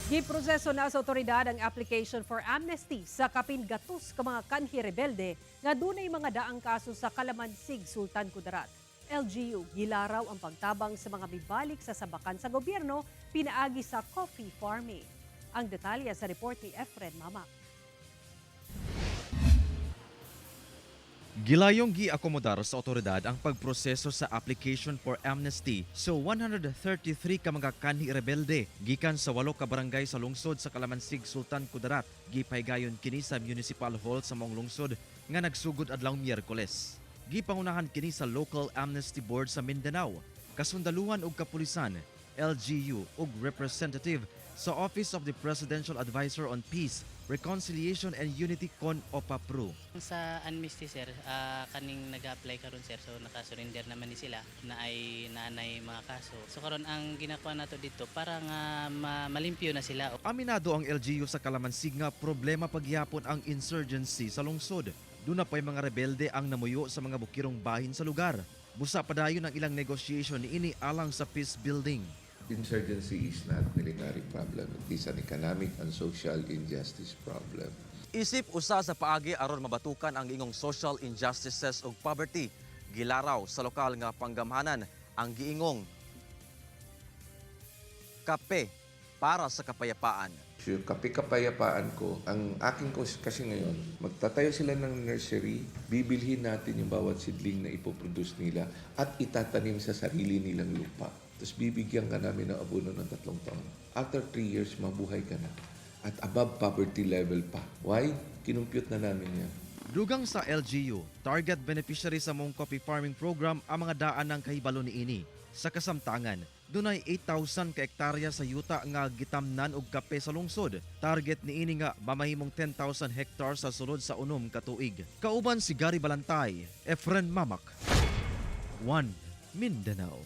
Giproseso na sa otoridad ang application for amnesty sa kapin 300 ka mga kanhi rebelde nga dunay mga daang kaso sa Kalamansig, Sultan Kudarat. LGU gilaraw ang pagtabang sa mga mibalik sa sabakan sa gobyerno pinaagi sa coffee farming. Ang detalye sa report ni Efren Mamak. Gilayong giakomodar sa otoridad ang pagproseso sa application for amnesty sa 133 ka mga kanhi rebelde gikan sa 8 ka barangay sa lungsod sa Kalamansig, Sultan Kudarat. Gipahigayon kini sa Municipal Hall sa maong lungsod nga nagsugod adlaw Miyerkules. Gipangunahan kini sa Local Amnesty Board sa Mindanao, kasundaluhan ug kapulisan, LGU ug representative sa Office of the Presidential Advisor on Peace, Reconciliation and Unity kon OPAPRU. Sa amnesty, sir, kaning nag-apply karon, sir, so naka-surrender naman ni sila na ay naanay mga kaso. So karon ang ginakuha nato dito para nga malimpyo na sila. Aminado ang LGU sa Kalamansig nga problema pagyapon ang insurgency sa lungsod. Duna pa'y mga rebelde ang namuyo sa mga bukirong bahin sa lugar. Busa padayon ang ilang negotiation niini alang sa peace building. Insurgency is not military problem. It is an economic and social injustice problem. Isip usa sa paagi aron mabatukan ang ingong social injustices ug poverty, gilaraw sa lokal nga panggamhanan ang giingong kape para sa kapayapaan. So yung kape-kapayapaan ko, ang aking kasi ngayon, magtatayo sila ng nursery, bibilhin natin yung bawat seedling na ipoproduce nila at itatanim sa sarili nilang lupa. Tapos bibigyan ka namin ng abono ng 3 taon. After 3 years, mabuhay ka na. At above poverty level pa. Why? Kinumpute na namin yan. Dugang sa LGU, target beneficiary sa maong coffee farming program ang mga daan ng kahibalo niini. Sa kasamtangan, dunay 8,000 ka hektarya sa yuta nga gitamnan og kape sa lungsod. Target niini nga mamahimong 10,000 hectares sa sulod sa 6 ka tuig. Kauban si Gary Balantay, Efren Mamak. 1 Mindanao.